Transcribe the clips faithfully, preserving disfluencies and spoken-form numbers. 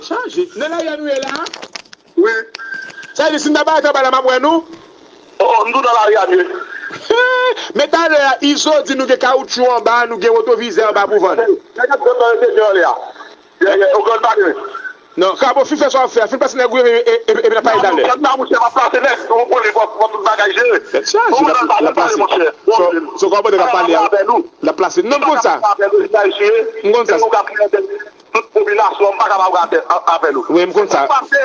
Chaje. Nan lari a nou ye la? Wi. Sa vle di si n ta parèt anba la, m ap wè nou? Oh, oh, m tou nan lari a m ye. Men talè a, Izo di nou gen kawotchou anba, nou gen wotovizè anba pou vann. Nèg ap gòt nan resedyè anlè a. Ye, ye, ou konn pa gen. Non, Krapo, fin fè sa w ap fè a, fin pase nèg ou ye, e, e, e, epi n ap pale talè. Gad la, monchè, m ap plase nèg, ou konnen, fò, fò tout bagay jere. Tèt chaje, l ap, l ap plase. So, so, Krapo te ka pale a, l ap plase. Non, m konn sa. M konn sa. Tout popilasyon an, m pa kapab rate avè nou. Wi, m konn sa. Sa k pase,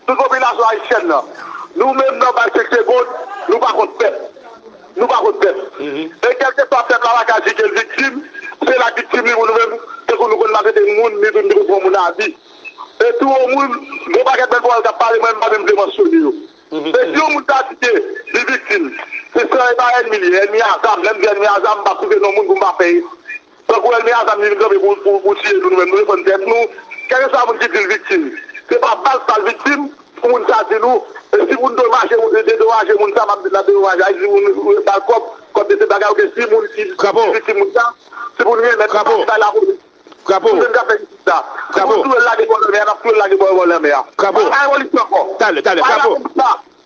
tout popilasyon ayisyèn nan, nou menm nan bay senk segonn, nou pa kont pèp. Nou pa kont pèp. E kèlkeswa pèp la pa ka di ke l viktim, se l ak viktim li pou nou menm, tankou nou konn maltrete moun, ni tou nou konn pran moun abi. E tou yon moun, gen yon pakèt bèl pawòl k ap pale, mwen m pa menm vle mansyone yo. E si yon moun ta di ke li viktim, se san e pa ènmi li ye, ènmi a zam, lè m di ènmi a zam, m p ap site non moun pou m pa fè Tankou ènmi a zam li vin kanpe pou, pou, pou tiye nou, nou menm nou defann tèt nou. Kèlkeswa moun ki di l viktim, se pa bal sa l viktim, pou moun sa di nou, e si moun domaje, dedomaje moun sa, m ap di l ap dedomaje, a di moun bal kòb, kòb de se bagay, oke, si moun ki viktim moun sa, si moun renmèt, bay lapolis. Krapo. Moun menm k ap fè isit la. Si moun touye l lage bò lanmè a, n ap touye l lage bò, bò lanmè a. Krapo. Pa gen polis ankò. Talè, talè, Krapo.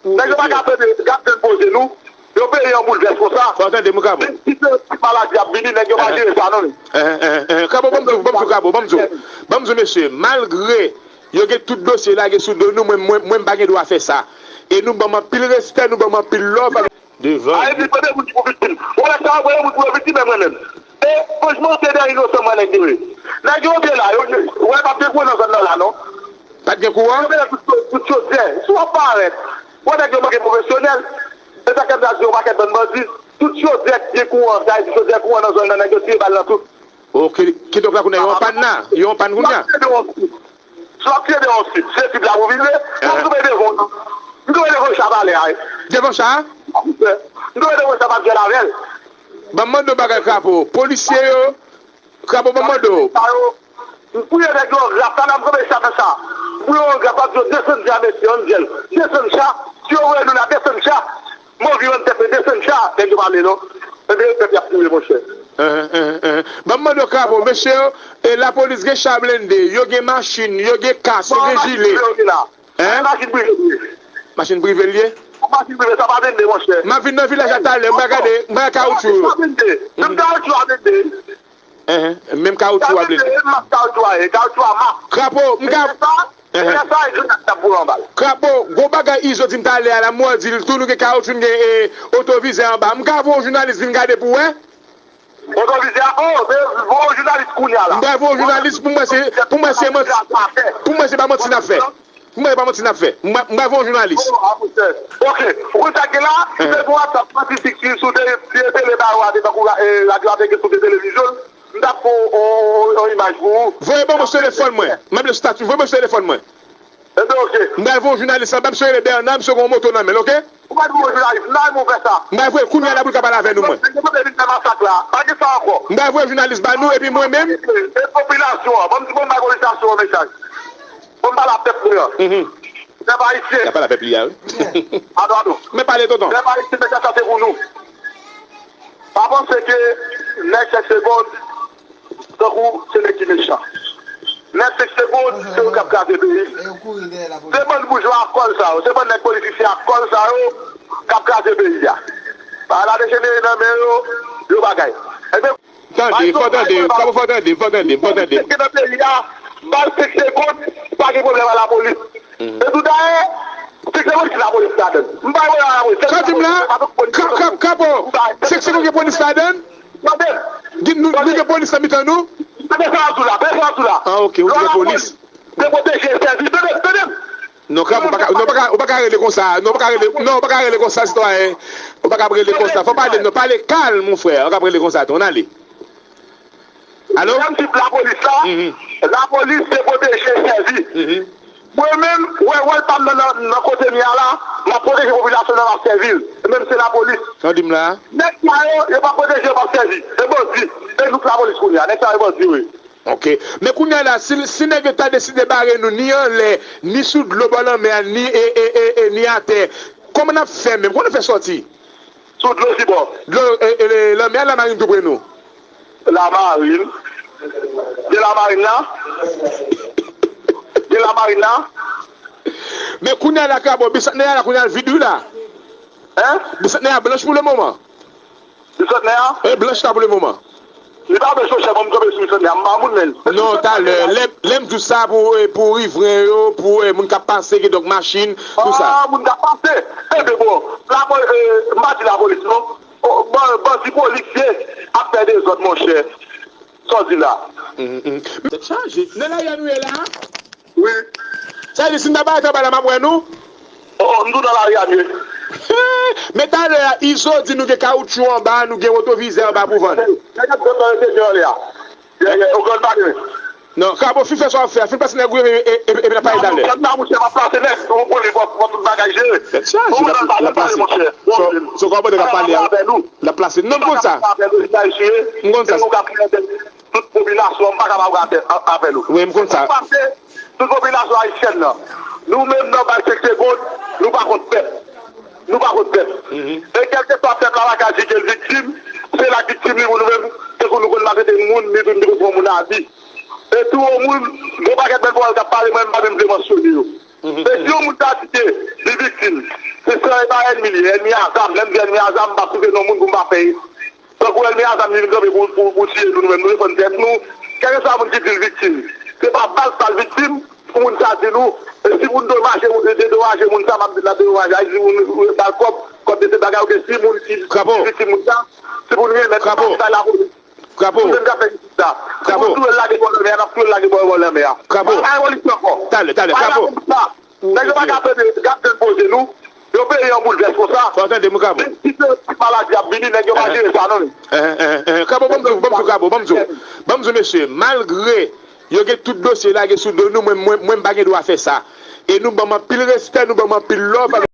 Nèg yo pa ka tande, gad jan n poze nou. Yon peyi an boulvès konsa. Fò w tande m, Krapo. Menm si se yon ti maladi ap vini, nèg yo pa jere sa non, men. Krapo, ban m di w, ban m di w, Krapo, ban m di w. Ban m di w, mesye, malgre yo gen tout dosye lage sou do nou, mwen, mwen, mwen m pa gen dwa fè sa. E nou ban m anpil respè, nou ban m anpil love. Devan. A, epi, premye moun ki pou viktim. Ou wè sa, premye moun pou yo viktim, e mwen menm. E, franchman, se dèyè inosan mwen nèg yo ye. Nèg yo te la, yo, ou wè, p ap gen kouran nan zòn nan la, non. Pa t gen kouran? Yo mete tout, tout chodyè. Si w ap parèt, ou wè nèg yo manke pwofesyonèl. E sa k fè m ta di yo pakèt bann bandi. Tout chodyè ki gen kouran, sa vle di chodyè kouran nan zòn nan, nèg yo tire bal nan tout. Oke, kidonk la kounye a, yo an pàn la, yo an pàn kounye a. Si w ap tire devan yon tip, se tip la pou vize. Mwen, m kanpe devan w, non. M kanpe devan yon cha talè a, wi. Devan cha? M kanpe devan yon cha, m ap jwenn avè l. Ban m mande w bagay, Krapo. Polisye yo, Krapo, ban m mande w. Sa yo, m fouye nèg yo an graf, sa la, m kanpe cha nan cha. M fouye yo an graf, m ap di yo, desann cha, mesye, ann jèl. Desann cha, si yo voye nou la, desann cha. Move yon tèt, men desann cha, nèg yo pa vle non. Ebyen, pèp y ap touye, monchè. Ban m mande w, Krapo, mesye yo, e lapolis gen cha blende, yo gen machin, yo gen kas, yo gen jile. Machin prive yo gen la. Hein? Machin prive yo ye. Machin prive l ye? Machin prive, sa pa blende, monchè. M ap vin nan vilaj la talè, m va gade, m va kawotchou yo. Sa pa blende. Menm kawotchou a blende. Enhen, menm kawotchou a blende. Sa blende, mak kawotchou a ye, kawotchou a mak. Krapo, m ka. Depi sa, depi sa, e grenad k ap voye anba l. Krapo, gwo bagay Izo di m talè a la, m wè w di l tou, nou gen kawotchou, n gen, e, otovizè anba. M ka voye yon jounalis vin gade pou w wè? Otovizè a, oh, men voye yon jounalis kounye a la. M pral voye yon jounalis pou m wè se, pou m wè se manti, pou m wè se pa manti n ap fè. Mwen, e pa manti n ap fè. Mwen, mwen voye yon jounalis. Oh, a, monchè. Oke. Ou konn sa k gen la? Ou te gen WhatsApp, statistik ki sou te, te tele ba yo a, te tankou, e, radyo a te gen sou te televizyon. M t ap fè yon, yon, yon, yon imaj pou ou. Voye ban mwen sou telefòn mwen. M ap sou estati, voye ban mwen sou telefòn mwen. Ebyen, oke. M pral voye yon jounalis la, m ap sou rele Bèna, misye gen yon moto nan men l, oke? Ou pa t voye jounalis, m ta renmen w fè sa. M pral voye l kounye a la pou l ka pale avè nou, mwen. Nèg yo te vin fè masak la. Pa gen sa ankò. M pral voye jounalis ba nou, epi mwen menm. E popilasyon an, ban m di, ban m bay popilasyon an mesaj. Bon, m pale a pèp mwen an. Pèp ayisyen. Y ap pale a pèp li a, wi. Padon, padon. Men pale, tonton. Pèp ayisyen, mesaj sa se pou nou. Pa panse ke nèg senk segonn, tankou se nèg ki mechan. Nèg senk segonn, se yo k ap kraze peyi. Se bann boujwa ak kòl sa yo, se bann nèg politisyen ak kòl sa yo k ap kraze peyi a. Bagay la dejenere nan men yo, yo bagay. Ebyen, Tande, fò tande, fò tande, fò tande, fò tande. Ki nan peyi a, bal senk segonn, pa gen pwoblèm a lapolis. E tou dayè, senk segonn ki lapolis ladann. M pa wè lapolis. Sa w di m la? Krapo, senk segonn gen polis ladann? Tande. Nou, nou gen polis nan mitan nou? Tande sa w ap di la, tande sa w ap di la. Ah, ok, ou di gen polis. Se pwoteje, sèvi, tande, tande. Non, Krapo, ou pa ka, non, ou pa ka, ou pa ka rele konsa. Non, ou pa ka rele, non, ou pa ka rele konsa, sitwayen. Ou pa ka rele konsa. Fò pale, non, pale kalm, mon frè. Ou pa ka rele konsa, tou, ann ale. Alo? Menm tip lapolis la, lapolis se pwoteje, sèvi. Mwen menm, wè, wè wòl pa m nan, nan, nan kote m ye a la, m ap pwoteje popilasyon nan, m ap sèvi l. E menm se lapolis. Sa w di m la? Nèg sa yo, yo pa pwoteje, yo p ap sèvi. Se bandi. Se nou k lapolis kounye a. Nèg sa yo bandi yo ye. Ok. Men kounye a la, si, si nèg yo ta deside bare nou, ni anlè, ni sou dlo bò lanmè a, ni, e, e, e, e, ni atè, kòman n ap fè menm? Kòman n ap fè sòti? Sou dlo ki bò? Dlo, e, e, lanmè a, lamarin tou pre nou. Lamarin? Gen lamarin la? gen lamarin la. Men kounye a la, Krabo, bisantnè a la kounye a l vid wi la. Hein? Bisantnè a blanch pou le moman. Bisantnè a? E blanch la pou le moman. Li pa blanch, monchè, bon, m kanpe sou bisantnè a, m pa moun menm. Non, talè, lè lè m di w sa pou e, pou rivren yo, pou e, moun k ap pase, kidonk machin, tout sa. Ah, moun k ap pase. Enben bon, la, m pa di lapolis non. Bandi polisye ap fè dezòd, monchè. Sa w di la? Tèt chaje. Nan lari a nou ye la? Wi. Sa vle di si m ta parèt anba la m ap wè nou? Oh, oh, m tou nan lari a m ye. Men talè a, Izo di nou gen kawoutchou anba, nou gen retwovizè anba pou vann. Nèg ap dòmi nan resepsyon an lè a. Yè, yè, ou konn pa gen. Non, Krabo, fin fè sa w ap fè a, fin pase nèg ou ye, epi n ap pale talè. Nan, monchè, m ap plase nèg, ou konnen fò tout bagay jere. Tèt chaje, l ap plase. Se w k ap pale a. L ap plase. Non, m konn sa. M konn sa. Tout popilasyon an pa kapab rate avè nou. Wi, m konn sa. Tout popilasyon ayisyèn nan, nou menm nan bay senk segonn, nou pa kont pèp. Nou pa kont pèp. E kèlkeswa pèp la pa ka di ke l viktim, se l ak viktim li pou nou menm, tankou nou konn maltrete moun, ni tou nou te konn pran moun abi. E tou yon moun, gen yon pakèt bèl pawòl k ap pale, mwen m pa menm vle mansyone yo. E si yon moun ta di ke li viktim, se san e pa ènmi li, ènmi a zam, lè m di ènmi a zam, m p ap site non moun pou m pa fè Tankou ènmi a zam li vin kanpe pou, pou, pou tiye nou, nou menm nou defann tèt nou. Kèlkeswa moun ki di l viktim, se pa bal sa l viktim pou moun sa di nou. E si pou n domaje, dedomaje moun sa, m ap di n ap dedomaje, a di moun bal kòb, kòb de se bagay, oke, si moun ki viktim moun sa, si pou n remèt bagay lapolis. Pou n menm k ap fè jistis la. Si pou n touye l lage bò lanmè a, n ap touye l lage bò, bò lanmè a. Pa gen polis ankò. Talè, talè, Krabo. Nèg yo pa ka tande, gad jan n poze nou. Yon peyi an boulvès konsa. Fò w tande m, Krabo. Menm si se yon ti maladi ap vini, nèg yo pa jere sa non. Krabo, ban m di w, ban m di w, Krabo, ban m di w. Ban m di w, mesye, malgre yo gen tout dosye lage sou do nou, mwen, mwen, mwen m pa gen dwa fè sa. E nou ban m anpil respè, nou ban m anpil love.